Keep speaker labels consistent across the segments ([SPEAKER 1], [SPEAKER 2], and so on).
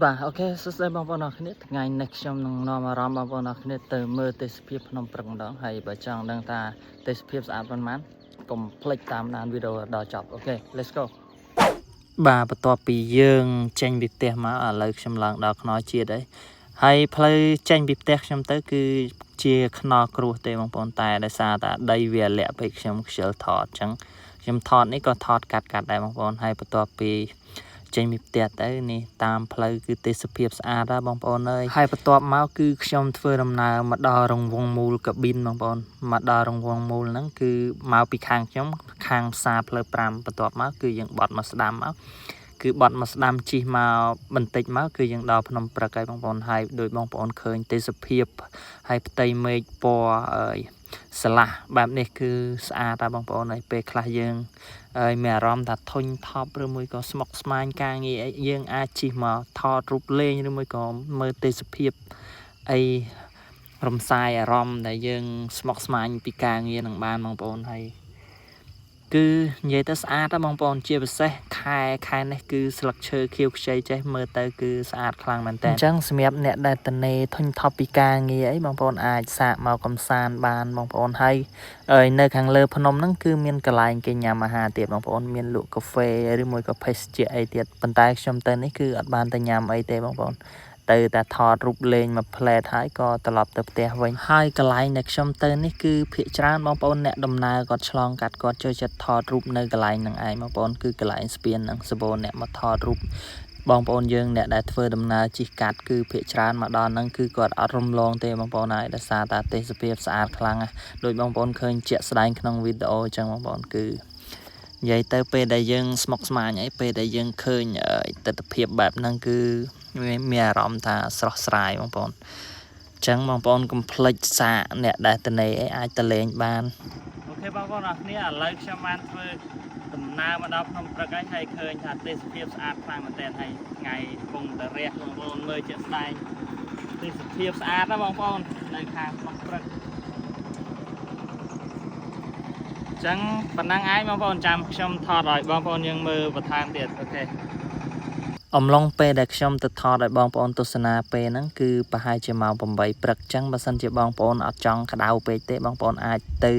[SPEAKER 1] បាទ OK សួស្តីបងប្អូនអរគ្នាថ្ងៃនេះខ្ញុំនឹងនាំអារម្មណ៍បងប្អូនអរគ្នាទៅមើលទេសភាពភ្នំព្រឹកម្ដងហើយបើចង់ដឹងថាទេសភាពស្អាតប៉ុន្មានកុំភ្លេចតាមដានវីដេអូដល់ចប់OK let's go បាទបន្ទាប់ពីយើងចេញពីផ្ទះមកឥឡូវខ្ញុំឡើងដល់ខ្នល់ជាតិហើយហើយផ្លូវចេញពីផ្ទះខ្ញុំទៅគឺជាខ្នល់គ្រួសទេបងប្អូនតែដោយសារតែដីវាលាក់ពេកខ្ញុំខ្ជិលថតអញ្ចឹងខ្ញុំថតនេះក៏ថតកាត់កាត់ដែរបងប្អូនហើយបន្ទាប់ពីចេញពីផ្ទះទៅនេះតាមផ្លូវគឺទេសភាពស្អាតណាស់បងប្អូនអើយហើយបន្ទាប់មកគឺខ្ញុំធ្វើដំណើរមកដល់រង្វង់មូលកាប៊ីនបងប្អូនមកដល់រង្វង់មូលហ្នឹងគឺមកពីខាងខ្ញុំខាងផ្សារផ្លូវ5បន្ទាប់មកគឺយើងបត់មកស្ដាំមកគឺបត់មកស្ដាំជិះមកបន្តិចមកគឺយើងដល់ភ្នំព្រឹកហើយបងប្អូនហើយដោយបងប្អូនឃើញទេសភាពហើយផ្ទៃមេឃពណ៌អើយស្រឡះបែបនេះគឺស្អាតណាស់បងប្អូនហើយពេលខ្លះយើងហើយមានអារម្មណ៍ថាធុញថប់ឬមួយក៏ស្មុគស្មាញការងារអីយើងអាចជិះមកថតរូបលេងឬមួយក៏មើលទេសភាពអីរំសាយអារម្មណ៍ដែលយើងស្មុគស្មាញពីការងារនឹងបានបងប្អូនហើយគឺនិយាយទៅស្អាតណាស់បងប្អូនជាពិសេសខែខែនេះគឺស្លឹកឈើខៀវខ្ចីចេះមើលទៅគឺស្អាតខ្លាំងមែនតើអញ្ចឹងសម្រាប់អ្នកដែលតនេធុញថប់ពីការងារអីបងប្អូនអាចសាកមកកំសាន្តបានបងប្អូនហើយហើយនៅខាងលើភ្នំហ្នឹងគឺមានកន្លែងគេញ៉ាំអាហារទៀតបងប្អូនមានលក់កាហ្វេឬមួយក៏ភេសជ្ជៈអីទៀតប៉ុន្តែខ្ញុំទៅនេះគឺអត់បានទៅញ៉ាំអីទេបងប្អូនទៅតែថតរូបលេងមួយផ្លែតហើយក៏ត្រឡប់ទៅផ្ទះវិញហើយកន្លែងដែលខ្ញុំទៅនេះគឺភាគច្រើនបងប្អូនអ្នកដំណើរគាត់ឆ្លងកាត់គាត់ចូលចិត្តថតរូបនៅកន្លែងហ្នឹងឯងបងប្អូនគឺកន្លែងស្ពានហ្នឹងសម្បូរអ្នកមកថតរូបបងប្អូនយើងអ្នកដែលធ្វើដំណើរជិះកាត់គឺភាគច្រើនមកដល់ហ្នឹងគឺគាត់អត់រំលងទេបងប្អូនហើយដោយសារតែទេសភាពស្អាតខ្លាំងណាស់ដោយបងប្អូនឃើញជាក់ស្ដែងក្នុងវីដេអូអញ្ចឹងបងប្អូនគឺនិយាយទៅពេលដែលយើងស្មុគស្មាញអីពេលដែលយើងឃើញទស្សនភាពបែបហ្នឹងគឺមានអារម្មណ៍ថាស្រស់ស្រាយបងប្អូនអញ្ចឹងបងប្អូនកុំភ្លេចសាកអ្នកដែលតនេអីអាចទៅលេងបាន OK បងប្អូនអរគ្នាឥឡូវខ្ញុំបានធ្វើដំណើរមកដល់ភ្នំព្រឹកហើយហើយឃើញថាទេសភាពស្អាតខ្លាំងមែនទែនហើយថ្ងៃកំពុងតែរះបងប្អូនមើលជាក់ស្ដែងទេសភាពស្អាតណាស់បងប្អូននៅខាងភ្នំព្រឹកអញ្ចឹងប៉ុណ្ណឹងឯងបងប្អូនចាំខ្ញុំថតឲ្យបងប្អូនយើងមើលបន្ថែមទៀត OK អំឡុងពេលដែលខ្ញុំទៅថតឲ្យបងប្អូនទស្សនាពេលហ្នឹងគឺប្រហែលជាម៉ោង8ព្រឹកអញ្ចឹងបើសិនជាបងប្អូនអត់ចង់ក្តៅពេកទេបងប្អូនអាចទៅ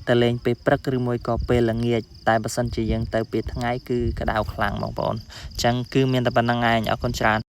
[SPEAKER 1] ទៅលេងពេលព្រឹកឬមួយក៏ពេលល្ងាចតែបើសិនជាយើងទៅពេលថ្ងៃគឺក្តៅខ្លាំងបងប្អូនអញ្ចឹងគឺមានតែប៉ុណ្ណឹងឯងអរគុណច្រើន។